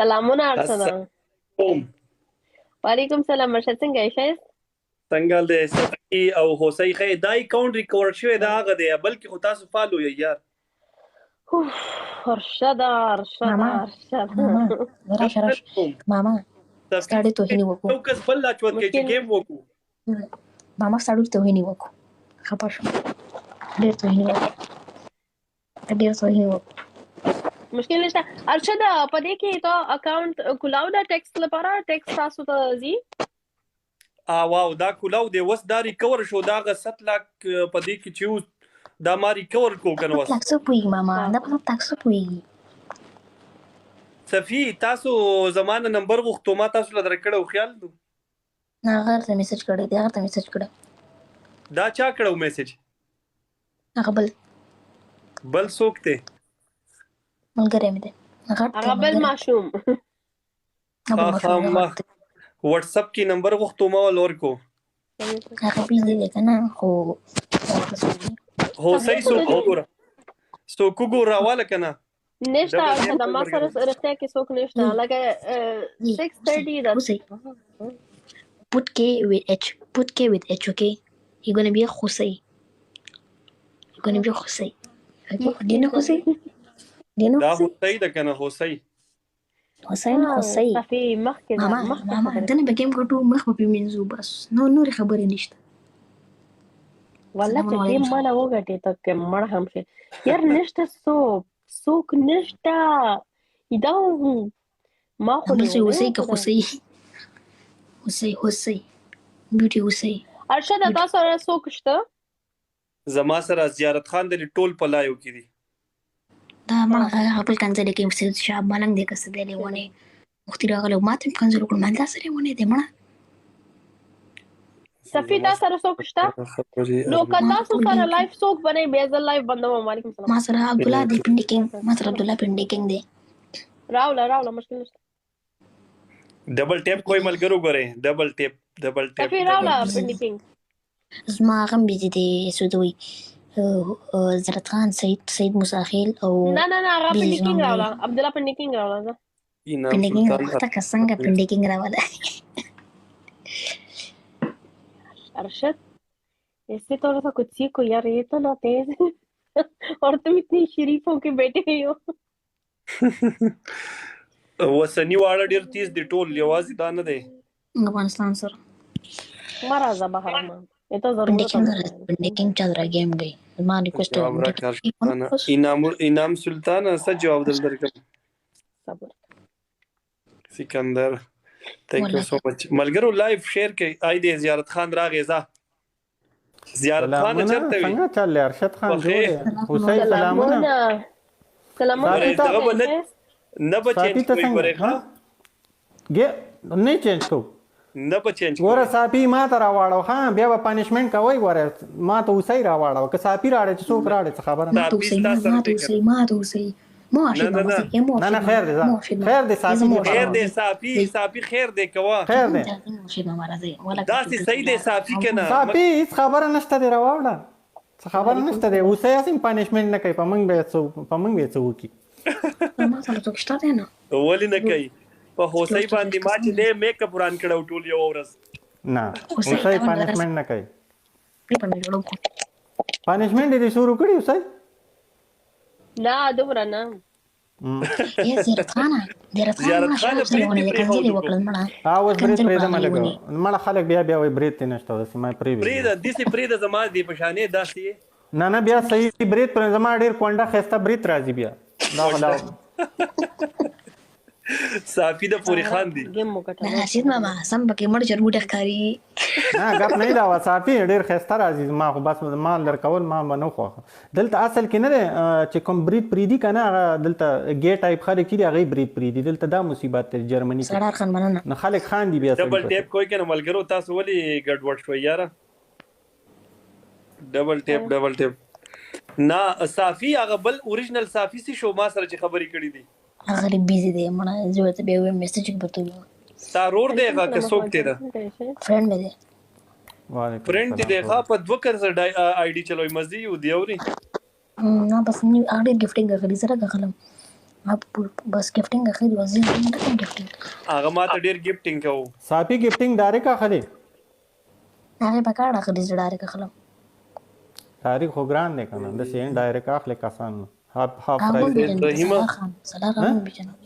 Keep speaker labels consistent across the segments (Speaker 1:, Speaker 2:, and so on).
Speaker 1: سلامونه ارشد.
Speaker 2: السلام.
Speaker 1: وعلیکم سلام ارشد، څنګه یې؟ ښه یاست؟
Speaker 2: څنګه دی صفی او هوسۍ؟ ښه دا اکاونټ ریکورډ شوی دا هغه دی، بلکې خو تاسو فالو یې یار.
Speaker 1: ارشد ارشد.
Speaker 3: ماما.
Speaker 1: ارشد.
Speaker 3: ماما، راشه راشه ماما، ستا ډېر توهین وکړو.
Speaker 2: یو کس بل لا چوت کې چې ګیم وکړو.
Speaker 3: ماما، ستا ډېر توهین وکړو، خپه شوم، ډېر توهین وکړو، ډېر توهین وکړو.
Speaker 1: مشکل نشته ارشد، په دې کې ته اکاونټ کولاو دا ټیکس لپاره، ټیکس تاسو ته ځي.
Speaker 2: واو، دا کولاو دی، اوس دا ریکور شو، دا غ 7 لاک په دې کې چې دا ما ریکور کو کنه. اوس
Speaker 3: لاک څه پوهېږي ماما؟ دا په تاک څه پوهېږي؟
Speaker 2: صفی، تاسو زمانه نمبر غوښتو، ما تاسو له درکړو خیال دو.
Speaker 3: هغه ته میسج کړی دی، هغه ته میسج کړی.
Speaker 2: دا چا کړو میسج؟
Speaker 3: هغه بل.
Speaker 2: بل څوک دی؟
Speaker 3: ملګری مې دی، غټ دی.
Speaker 1: هغه بل ماشوم.
Speaker 2: ما واتس اپ کې نمبر غوښتو، ما ول ورکو.
Speaker 3: هغه بیزي دی که نه، خو
Speaker 2: هو صحیح، څوک وګوره، څوک وګوره، راواله که نه.
Speaker 1: نشته ارشد، ما سره رښتیا کې څوک نشته، لکه 6:30 ده.
Speaker 3: Put K with H. Put K with H, okay? You're gonna be a Khusay. You're gonna be a Khusay. Okay? Do you know Khusay? Do you know
Speaker 2: دا
Speaker 3: Khusay?
Speaker 2: هوسۍ ده که نه هوسۍ؟
Speaker 3: حسین خسۍ.
Speaker 1: صفی مخکې ده.
Speaker 3: ماما.
Speaker 1: مخکې.
Speaker 3: ماما.
Speaker 1: خبرې.
Speaker 3: دنه به ګیم ګټو، مخ به پې مینځو، بس نو نورې خبرې نشته.
Speaker 1: والله چې
Speaker 3: سلام
Speaker 1: ګیم
Speaker 3: علیکم.
Speaker 1: مانه وګټې ته که مړ هم شي یار، نشته څوک، څوک نشته. دا ما خو
Speaker 3: بل څه
Speaker 1: لیونی
Speaker 3: هوسۍ که
Speaker 1: وکړه.
Speaker 3: خوسۍ؟ هوسۍ، هوسۍ، بیوټي هوسۍ.
Speaker 1: ارشد، تاسو سره څوک شته؟
Speaker 2: زما سره زیارت خان دی، ټول په لایو کې دي.
Speaker 3: دا مړه هغه خپل کنځلې کوي، سید شهاب ملنګ دی که څه دی، لیونی مختي راغلی، ما ته یې کنځل وکړل، ما دا څه لیونی دی مړه.
Speaker 1: صفی، تا سره څوک شته؟ نو که
Speaker 3: ما
Speaker 1: تاسو
Speaker 3: ټول
Speaker 1: سره
Speaker 3: ګیم کې.
Speaker 1: لایف څوک بنئ، بیا زه لایف بندوم. وعلیکم سلام.
Speaker 3: ما سره عبدالله دی، پنډي کینګ، ما سره عبدالله پنډي کینګ دی.
Speaker 1: راوله راوله، مشکل نشته.
Speaker 2: ډبل ټیپ کوی ملګرو، ګورئ، ډبل ټیپ، ډبل ټیپ.
Speaker 1: صفی، راوله پنډي کینګ.
Speaker 3: زما هغه هم بیزي دی، څه ته وایي، زرت خان، سعید، سعید موسی خیل او
Speaker 1: نه نه نه، هغه
Speaker 3: بیزي
Speaker 1: پنډي
Speaker 3: زما
Speaker 1: کینګ
Speaker 3: ملګری.
Speaker 1: راوله، عبدالله پنډي کینګ راوله زه.
Speaker 2: انعام
Speaker 3: پنډي کینګ
Speaker 2: سلطان.
Speaker 3: وخته که څنګه پنډي کینګ راوله.
Speaker 1: ارشد، इससे थोड़ा सा कुछ सीखो यार, ये तो ना तेज और तुम इतनी शरीफ होके बैठे हुई हो.
Speaker 2: وسني واړه ډیر تیز دي ټول، یوازې دا نه دی.
Speaker 3: افغانستان سره.
Speaker 1: مراځه بهر، ما یہ تو
Speaker 3: پنډي
Speaker 1: ضرورت
Speaker 3: کینګ
Speaker 1: ہے.
Speaker 3: راځي، پنډي کینګ چا سره ګیم دی؟ زما ریکوست
Speaker 2: جواب راکړه سلطانه. انعام، انعام سلطانه، څه جواب دل درکم؟
Speaker 1: صبر.
Speaker 2: سکندر، ثانک یو
Speaker 3: والله.
Speaker 2: سو مچ. ملګرو، لایف شیر کړئ. آی دی زیارت خان راغی، ځه زیارت خان.
Speaker 4: سلامونه.
Speaker 2: چرته وي؟
Speaker 4: څنګه چل دی ارشد خان؟ جوړ
Speaker 2: پخیر.
Speaker 4: یې هوسۍ؟ سلامونه.
Speaker 1: سلامونه سلامونه.
Speaker 4: صافي
Speaker 2: ګورئ، دغه به نه نه به
Speaker 4: صافي
Speaker 2: چینج
Speaker 4: ته
Speaker 2: کوي.
Speaker 4: څنګه؟
Speaker 2: ګورئ ښه.
Speaker 4: ها ګه، نه چینج کو.
Speaker 2: نه به چینج
Speaker 4: ګوره
Speaker 2: کوي.
Speaker 4: صافي ما ته راواړو، ها بیا به پنشمنټ کوي. ګوره ما ته هوسۍ راواړو که صافي راړې، چې څوک راړې، څه خبره نه.
Speaker 3: ما ته
Speaker 2: صافي
Speaker 3: اوسئ
Speaker 2: ستا
Speaker 3: ما
Speaker 2: سره
Speaker 3: ما ته
Speaker 2: دی
Speaker 3: اوسئ
Speaker 2: کنه.
Speaker 3: ما ته اوسئ، مو
Speaker 2: نه
Speaker 3: ارشد
Speaker 2: نه
Speaker 3: ماما
Speaker 2: نه.
Speaker 3: سي مو
Speaker 4: نه نه،
Speaker 3: ارشد
Speaker 4: خیر
Speaker 3: ماما
Speaker 4: دی ځه.
Speaker 3: مو ارشد ماما
Speaker 4: خیر دی
Speaker 3: زه
Speaker 4: صافي
Speaker 3: مو
Speaker 4: دی.
Speaker 3: ارشد
Speaker 2: خیر
Speaker 3: ماما
Speaker 2: دی صافي، صافي خیر دی کوه.
Speaker 4: خیر دی.
Speaker 3: ارشد ماما راځي ولا.
Speaker 2: داسې صحیح دی صافي کنه.
Speaker 4: صافي هیڅ خبره نشته دی، راواړه، څه خبره نشته دی. هوسۍ هسې هم پنشمنټ نه کوي، په موږ به یې څه، په موږ به یې څه وکړي؟
Speaker 3: ما سره څوک شته دی نه.
Speaker 2: ولې نه کوي؟ په هوسۍ باندې ما چې دی میک اپ وران کړو ټول یو ورځ.
Speaker 4: نه.
Speaker 3: هوسۍ
Speaker 4: هوسۍ
Speaker 3: ته ونه
Speaker 4: پنشمنټ نه کوي.
Speaker 3: په مې جوړو.
Speaker 4: پنشمنټ دې شروع کړی هوسۍ؟
Speaker 1: نه، دومره نه.
Speaker 3: یې زیارت خانه، زیارت خانه.
Speaker 2: زیارت
Speaker 3: مړه
Speaker 2: خانه،
Speaker 3: شو
Speaker 2: برید
Speaker 3: لیونی
Speaker 2: دې
Speaker 3: دی، کنځلې
Speaker 2: پرېښودو کو.
Speaker 3: وکړل مړه.
Speaker 4: ها اوس برید
Speaker 3: کنځل
Speaker 4: پرېږده
Speaker 3: وکړه
Speaker 4: مه لګو
Speaker 3: لیونی.
Speaker 4: مړه، خلک بیا بیا وایي برید دې نشته، داسې ما پرې
Speaker 2: پرېږده، داسې پرېږده، زما دې په شانې داسې یې.
Speaker 4: نه نه، بیا صحیح برید پر زما ډیر کونډه ښایسته برید راځي بیا، دا خو لا
Speaker 2: صافي د پورې خان دی.
Speaker 1: ګیم مو ګټه.
Speaker 3: نه راشد ماما، سم پکې مړ چرګوټی ښکاري.
Speaker 4: نه، ګپ نه دا صافي ډیر ښایسته راځي. ما خو بس ما لر کول، ما به نه خوښ. دلته اصل کې نه دی چې کوم برید پریدي که نه، هغه دلته ګې ټایپ خلک چې دي، هغه برید پریدي. دلته دا مصیبت دی جرمني کې.
Speaker 3: سړار خان، مننه.
Speaker 4: نو خلک خاندي بیا سړي
Speaker 2: ډبل
Speaker 4: پسې.
Speaker 2: ټیپ کوی کنه ملګرو، تاسو ولې ګډوډ شوئ یاره؟ ډبل ټیپ، ډبل ټیپ. نه صافي، هغه بل اوریجنل صافي څه شو، ما سره چې خبرې کړې دي؟
Speaker 3: هغه ډېر بیزي دی مړه، زه ورته بیا ویم میسج کې ورته ویم.
Speaker 2: ستا رور دی هغه که څوک دی ده؟
Speaker 3: فرند مې دی.
Speaker 4: وعلیکم
Speaker 2: فرند دی.
Speaker 4: السلام.
Speaker 2: دی ښه، په دوه کرزه آی ډي چلوي، مزي یو دی اوري.
Speaker 3: نه بس نیو، هغه ډېر ګفټینګ غلي، زه لږه غلم. ما بس ګفټینګ اخلي، وزیر نه کوم ګفټینګ.
Speaker 2: هغه ما ته ډیر ګفټینګ کوو.
Speaker 4: صافي ګفټینګ ډایرک اخلي.
Speaker 3: هغه په کار اخلي، زه ډایرک اخلم.
Speaker 4: تاریخ خو ګران دی کنه، د سي ډایرک اخلي کسان هاف هاف
Speaker 3: هغه
Speaker 4: پرایس.
Speaker 3: پیژنم،
Speaker 2: رحیمه.
Speaker 3: صلاح خان، صلاح خان هم پیژنم.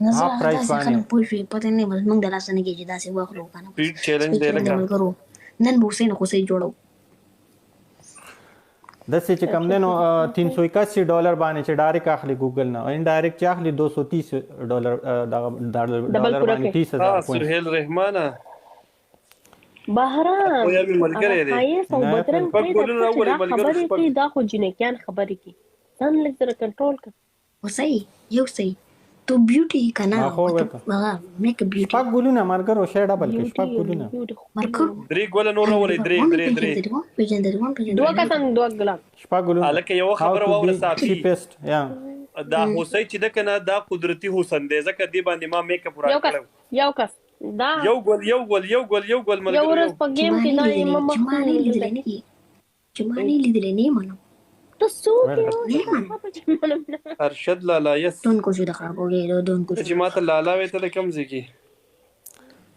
Speaker 3: نه زه
Speaker 4: هاف
Speaker 3: هغه
Speaker 4: پرایس
Speaker 3: داسې
Speaker 4: باندې.
Speaker 3: خلک پوه شوې، پته نه، بس موږ د لاسه نه کېږي چې داسې واخلو که نه.
Speaker 2: سپیډ چیلنج دی
Speaker 3: سپیډ
Speaker 2: لکه
Speaker 3: د ملګرو نن به حسین خوسۍ جوړو.
Speaker 4: داسې چې کم دی نو 381 ډالر باندې چې ډایرک اخلي ګوګل نه، انډایرک چې اخلي 230 ډالر، دغه
Speaker 1: ډبل
Speaker 4: ډالر
Speaker 1: پوره
Speaker 4: باندې
Speaker 1: کړي.
Speaker 4: 30,000
Speaker 2: ها
Speaker 4: پوینټ.
Speaker 2: سهیل رحمانه،
Speaker 1: بهرام
Speaker 2: خو یا مې
Speaker 1: هغه
Speaker 2: ملګری دی.
Speaker 1: ښایست او
Speaker 4: عنایت
Speaker 1: بدرنګ
Speaker 2: شپږ
Speaker 1: پرېږده،
Speaker 2: ګلونه
Speaker 1: ته چې
Speaker 2: راولئ
Speaker 1: دا
Speaker 2: ملګرو،
Speaker 1: خبرې
Speaker 2: شپږ.
Speaker 1: کوي دا خو جینکیان خبرې کوي، ځان لږ سره کنټرول کړه.
Speaker 3: خوسۍ یو صحیح تو بیوټي که نه
Speaker 4: ما خو
Speaker 3: ته
Speaker 4: ورته
Speaker 3: هغه میک اپ بیوټي.
Speaker 4: شپږ ګلونه ملګرو شی ډبل کې
Speaker 1: بیوټي
Speaker 4: شپږ ګلونه.
Speaker 1: بیوټي
Speaker 3: مرکو
Speaker 2: درې ګله نور راولئ، درې
Speaker 3: ونه
Speaker 2: درې درې.
Speaker 3: پېژندل، ونه پېژندل، ونه پېژندل.
Speaker 1: دوه کسان دوه ګلان.
Speaker 4: شپږ ګلونه.
Speaker 2: هلکه یوه
Speaker 4: هاو
Speaker 2: خبره
Speaker 4: ټو
Speaker 2: واوره
Speaker 4: بی
Speaker 2: صافي،
Speaker 4: چیپسټ یا
Speaker 2: دا هوسۍ چې ده که نه دا قدرتي حسن دی، ځکه دې باندې ما میک اپ وران
Speaker 1: یو کس
Speaker 2: کړی.
Speaker 1: یو کس دا
Speaker 2: یو ګل یو ګل یو ګل یو ګل
Speaker 1: یو
Speaker 2: ملګرو
Speaker 1: ورځ
Speaker 2: یو.
Speaker 1: په
Speaker 3: چې
Speaker 1: ګیم
Speaker 3: ما
Speaker 1: کې
Speaker 3: نه
Speaker 1: دا
Speaker 3: لیدلې،
Speaker 1: یې ما
Speaker 3: چې ما
Speaker 1: مخ
Speaker 3: نه لیدلې نه دي، چې ما نه لیدلې نه یې منم.
Speaker 1: ته څوک یې
Speaker 4: ویل
Speaker 1: اوس؟
Speaker 3: نه یې منم.
Speaker 1: چې منم نه.
Speaker 2: ارشد لالا یس،
Speaker 3: دون کو شو د خراب وګي دون کو
Speaker 2: ته
Speaker 3: شو.
Speaker 2: چې ما ته لالا وې ته د کوم ځای کې؟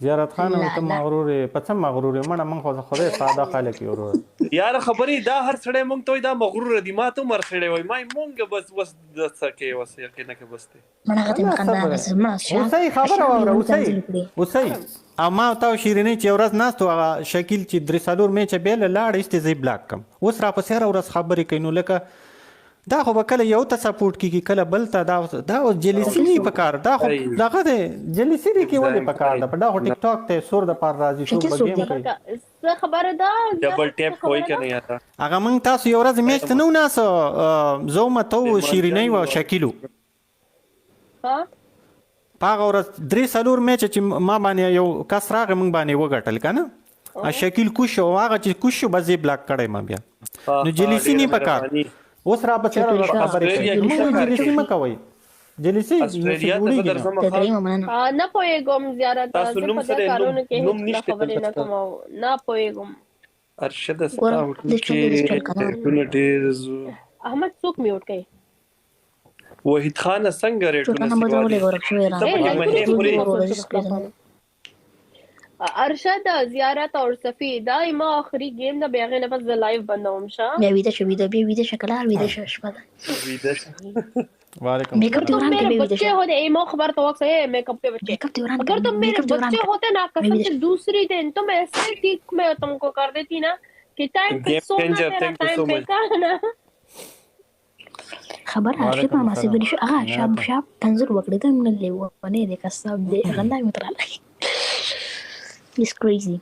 Speaker 4: زیارت خان
Speaker 3: لا
Speaker 4: ته
Speaker 3: لا
Speaker 4: مغرور یې، په څه مغرور یې؟ مړه مونږ خو خدای ساده خلک یو ورور.
Speaker 2: یاره خبرې دا هر سړی مونږ ته وایي دا مغرور دی، ما ته هم هر سړی وایي، ما یې مونږ بس وس د څه کې وس یقینا کې بس دی.
Speaker 3: مړه هغه ته مې
Speaker 4: نه
Speaker 3: خندا
Speaker 4: صبر
Speaker 3: راغله، مړه شاب
Speaker 4: اوسئ، خبره
Speaker 3: شاب
Speaker 4: واوره
Speaker 3: لیوني
Speaker 4: اوسئ
Speaker 3: کنځلې کړې.
Speaker 4: اوسئ. او ما او تا او شیرینۍ چې یو ورځ ناست وو، هغه شکیل چې درې څلور میچه بیا له لاړ ایستې، زه یې بلاک کړم. اوس راپسې هره ورځ خبرې کوي، نو لکه دا خو به کله یو ته سپورټ کیږي کله بل ته، دا دا اوس جلیسي نه پکار، دا خو
Speaker 2: ای
Speaker 4: دغه دی جلیسي دی کې ولې
Speaker 2: ځان
Speaker 4: پکار ده؟ په دا خو ټیک ټاک ته سور د پار راځي، څوک
Speaker 3: شکیل
Speaker 4: به
Speaker 3: څوک
Speaker 4: ګیم
Speaker 3: دی؟
Speaker 4: کوي.
Speaker 1: څه خبره ده
Speaker 2: ډبل
Speaker 1: زیارت، څه
Speaker 2: ټیپ کوي
Speaker 1: خبره
Speaker 2: که
Speaker 1: ده؟
Speaker 2: نه یاره؟
Speaker 4: هغه مونږ تاسو یو ورځ میچ ته نه وو ناست، زه وم ته وو
Speaker 2: رحمان
Speaker 4: شیرینۍ
Speaker 2: جان
Speaker 4: وه او شکیل وو.
Speaker 1: ها
Speaker 4: په هغه ورځ درې څلور میچ چې ما باندې یو کس راغی مونږ باندې وګټل که نه، شکیل کوش شو، هغه چې کوش شو بس یې بلاک کړی ما بیا.
Speaker 2: ها
Speaker 4: نو
Speaker 2: ها
Speaker 4: جلیسي
Speaker 2: ډیره
Speaker 4: نه پکار.
Speaker 2: مهرباني.
Speaker 4: اوس را پسې هره
Speaker 3: شکیل
Speaker 4: ورځ
Speaker 3: شاه
Speaker 4: خبرې کوي،
Speaker 2: استرالیا
Speaker 3: شکیل
Speaker 2: کې
Speaker 4: مونږ
Speaker 2: څه
Speaker 3: شاه
Speaker 2: کار
Speaker 4: جلیسي
Speaker 2: کوي؟
Speaker 4: مه کوئ، جلیسي نو څه
Speaker 2: استرالیا ته زه
Speaker 4: جوړیږي نه.
Speaker 2: درځم
Speaker 3: ته
Speaker 2: ښه.
Speaker 3: درېیمه مننه.
Speaker 1: نه پوهېږم زیارت،
Speaker 2: تاسو
Speaker 1: زه
Speaker 2: نوم
Speaker 1: په
Speaker 2: څه
Speaker 1: دې
Speaker 2: دی؟ نوم
Speaker 1: کارونو کې
Speaker 2: نوم
Speaker 1: هېڅکله
Speaker 2: نشته
Speaker 1: خبرې
Speaker 2: دلته
Speaker 1: نه
Speaker 2: ستا.
Speaker 1: کوم او نه پوهېږم.
Speaker 2: ارشد ستا
Speaker 3: ګوره
Speaker 2: هوټل
Speaker 3: د چل
Speaker 2: کې
Speaker 3: د چل کنه.
Speaker 2: ریټونه ډیر زو.
Speaker 1: احمد څوک میوټ کوي؟
Speaker 2: وحید خانه څنګه ریټونه
Speaker 3: چوټانه
Speaker 2: سیوا
Speaker 3: به
Speaker 2: دي؟
Speaker 3: ولې ورک شوی
Speaker 2: ته
Speaker 1: اے
Speaker 2: پکې
Speaker 3: راغله
Speaker 2: مهې
Speaker 1: لایکونه څوک
Speaker 2: خورې.
Speaker 1: میوټ
Speaker 3: وروره
Speaker 1: کړو
Speaker 3: زه پېژنم.
Speaker 1: ارشد، زیارت او صفی دا ما آخري ګیم ده، بیا هغې نه پس زه لایو بندوم شه.
Speaker 3: بیا ویده شه، ویده بیا ویده شه، کلار ویده شه، شپه ده.
Speaker 2: ویده شه.
Speaker 4: وعلیکم
Speaker 3: میک اپ
Speaker 4: السلام.
Speaker 3: دې
Speaker 1: तुम
Speaker 3: وران کړ،
Speaker 1: मेरे
Speaker 3: بیا ویده
Speaker 1: बच्चे
Speaker 3: شه.
Speaker 1: होते ए मो खबर तो वक्त है मेकअप के बच्चे,
Speaker 3: میک اپ دې وران کړ،
Speaker 1: अगर तुम मेरे
Speaker 3: میک اپ دې وران
Speaker 1: बच्चे
Speaker 3: کړ،
Speaker 1: होते ना
Speaker 3: بیا
Speaker 1: कसम
Speaker 3: ویده
Speaker 1: से
Speaker 3: شه.
Speaker 1: दूसरी दिन तुम ऐसे ठीक मैं तुमको कर देती ना कि टाइम पे
Speaker 2: ګیم
Speaker 1: सोना
Speaker 2: چینجر
Speaker 1: तेरा
Speaker 2: ثانک یو
Speaker 1: टाइम
Speaker 2: سو
Speaker 1: पे
Speaker 2: مچ.
Speaker 1: खाना.
Speaker 3: خبره ارشد
Speaker 4: وعلیکم
Speaker 3: ما
Speaker 4: السلام.
Speaker 3: سې شو هغه شاب
Speaker 4: عنایت
Speaker 3: شاب کنځل وکړې، ته موږ لیونی دی قسم دی غلا مې تراله. It's crazy.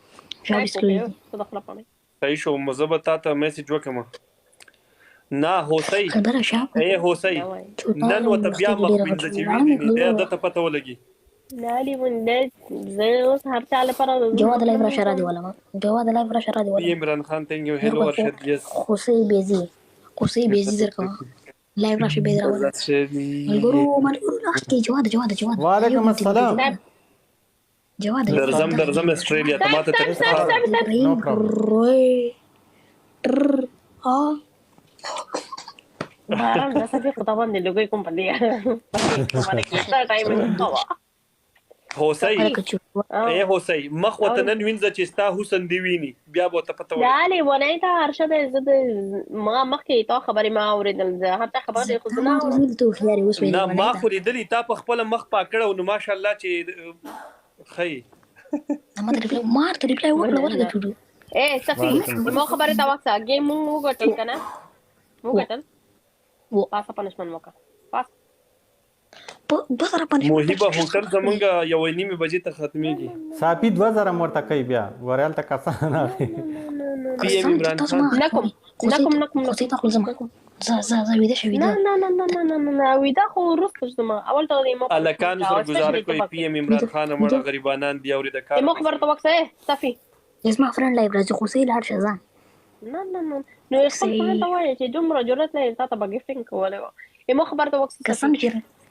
Speaker 3: شاب
Speaker 1: टाइप
Speaker 3: is
Speaker 1: हो गए
Speaker 3: crazy.
Speaker 1: तो दखला पानी.
Speaker 2: صحیح شو، زه به تا ته میسج وکړم. نه هوسۍ،
Speaker 3: خبره شاب
Speaker 2: ای هوسۍ
Speaker 1: نه وای
Speaker 3: چوټان
Speaker 2: نن ورته بیا
Speaker 3: مخکې
Speaker 2: مخ
Speaker 3: ډېره
Speaker 2: وینځه
Speaker 3: غټه
Speaker 2: چې
Speaker 3: وه.
Speaker 2: ویې ویني، دی ده ته پته ولګي.
Speaker 1: نه لیونی زه اوس هر چا لپاره
Speaker 3: جواد لایف راشه را دی ولما، جواد لایف راشه را دی
Speaker 2: پی
Speaker 3: ولما.
Speaker 2: عمران خان ثانک یو. هلو ارشد یس.
Speaker 3: خوسۍ بیزی، خوسۍ بیزی زر کوه لایف راشه بیا راوله. ملګرو ملګرو راخکې جواد جواد جواد یو
Speaker 4: وعلیکم
Speaker 3: منټ
Speaker 4: السلام.
Speaker 3: جواد جواد
Speaker 2: درځم درځم استرالیا ته، ماته
Speaker 1: ټایپ
Speaker 2: تکلیف
Speaker 1: ټایپ ټایپ ټایپ.
Speaker 4: نو پرابلم.
Speaker 3: روی تر ا
Speaker 1: باران د سبي خطا باندې لګي کوم پدې پدې کې دا ټایم نه وا.
Speaker 2: هوسۍ
Speaker 3: ورکه چې
Speaker 2: ای هوسۍ مخ ورته نن وینځه چې ستا حسن دی ویني، بیا به ورته پته ولګي.
Speaker 1: دا لیونی ته ارشد، زه د ما مخکې تا خبرې ما اورېدل، زه هر چا خبرې خو زه
Speaker 3: تا
Speaker 1: نه
Speaker 3: ما ته
Speaker 1: اورم.
Speaker 3: ویل ته هوښیار یې، اوس ویل
Speaker 2: نه
Speaker 3: لیونی
Speaker 2: ما
Speaker 3: ته.
Speaker 2: خو لیدلی تا په خپله مخ پاک کړی و، نو ماشاءالله چې ښه یې.
Speaker 3: ما ته ریپلای ما ته ریپلای وکړه
Speaker 1: نه
Speaker 3: ورکه
Speaker 1: نه
Speaker 3: چوټو.
Speaker 1: اے صفی
Speaker 4: وعلیکم
Speaker 1: مو خبرې ته وکړه، ګیم مونږ وګټل که نه وګټل؟
Speaker 3: و
Speaker 1: پاسه پنشمنټ وکړه پاس.
Speaker 3: په 2000 پنشمنټ
Speaker 2: موهبه هوټل زمونږ یوې نیمې بجې ته ختمېږي.
Speaker 4: صافي 2000 ورته کوي، بیا ګورې هلته کسان راغلي.
Speaker 1: نه نه
Speaker 2: پی ایم
Speaker 3: قسم چې
Speaker 2: عمران
Speaker 3: تاسو
Speaker 2: خان.
Speaker 3: ما
Speaker 1: نه کوم نه
Speaker 3: خوسۍ
Speaker 1: کوم نه کوم نه
Speaker 3: خوسۍ
Speaker 1: کوم
Speaker 3: ته خپل زما
Speaker 1: نه کوم.
Speaker 3: زه زه زه ویده شه
Speaker 1: نه
Speaker 3: ویده.
Speaker 1: نه نه نه نه نه نه نه ویده خو وروسته زما اول ته د ما پنشمنټ
Speaker 2: هلکانو
Speaker 1: کا
Speaker 2: سره
Speaker 1: او
Speaker 2: ګزاره
Speaker 1: سپیشلی ته
Speaker 2: کوي.
Speaker 1: پکې
Speaker 2: پی ایم عمران
Speaker 3: ویده
Speaker 2: خان
Speaker 3: ویده
Speaker 2: مړه غریبانان دي اوري د کار
Speaker 1: مو
Speaker 2: پیسې
Speaker 1: خبر ته وکړه صفی.
Speaker 3: زما فرند لایف راځي خوسۍ لاړ شه ځه.
Speaker 1: نه نه نه نو خپل فرند ته
Speaker 3: خوسۍ
Speaker 1: وایه چې دومره جرأت لري تا ته به ګفټینګ کولی وه. مو خبر ته وکړه
Speaker 3: قسم
Speaker 1: صفی.
Speaker 3: چې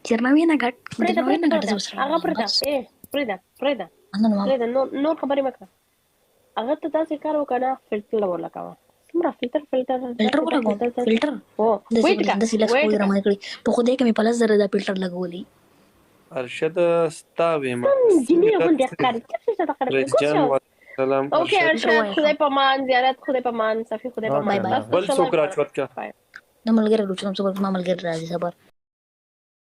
Speaker 3: چرناوی نه ګټ
Speaker 1: پرېږده
Speaker 3: درناوی
Speaker 1: پرېږده
Speaker 3: نه ګټ
Speaker 1: پرېږده
Speaker 3: زه ورسره
Speaker 1: هغه
Speaker 3: راغلم
Speaker 1: پرېږده
Speaker 3: بس.
Speaker 1: ای پرېږده پرېږده
Speaker 3: مننه ماما.
Speaker 1: پرېږده نور نور خبرې مه کړه. هغه ته داسې کار وکړه نه فلټر ورلګوه څومره فلټر فلټر
Speaker 3: فلټر ولګوم فلټر
Speaker 1: هو
Speaker 3: داسې
Speaker 1: ویټ کا
Speaker 3: داسې لس
Speaker 1: ویټ
Speaker 3: پوهې
Speaker 1: کا
Speaker 3: رامنې کړي په خدای کې مې په 10,000 دا فلټر لګولی.
Speaker 2: ارشد ستا ویم.
Speaker 1: جنې غوندې ښکاري څه څه ته خلک
Speaker 2: رئیس
Speaker 1: کوم
Speaker 2: جان
Speaker 1: شو.
Speaker 2: سلام.
Speaker 1: اوکې
Speaker 2: ارشد
Speaker 1: ارشد خدای په مان زیارت خدای په مان صفي خدای په
Speaker 4: اوکې
Speaker 1: مان
Speaker 3: بای بای.
Speaker 4: الله
Speaker 2: بل څوک راچوت کا.
Speaker 1: بای.
Speaker 3: د ملګری روچنم صبر، زما ملګری راځي صبر.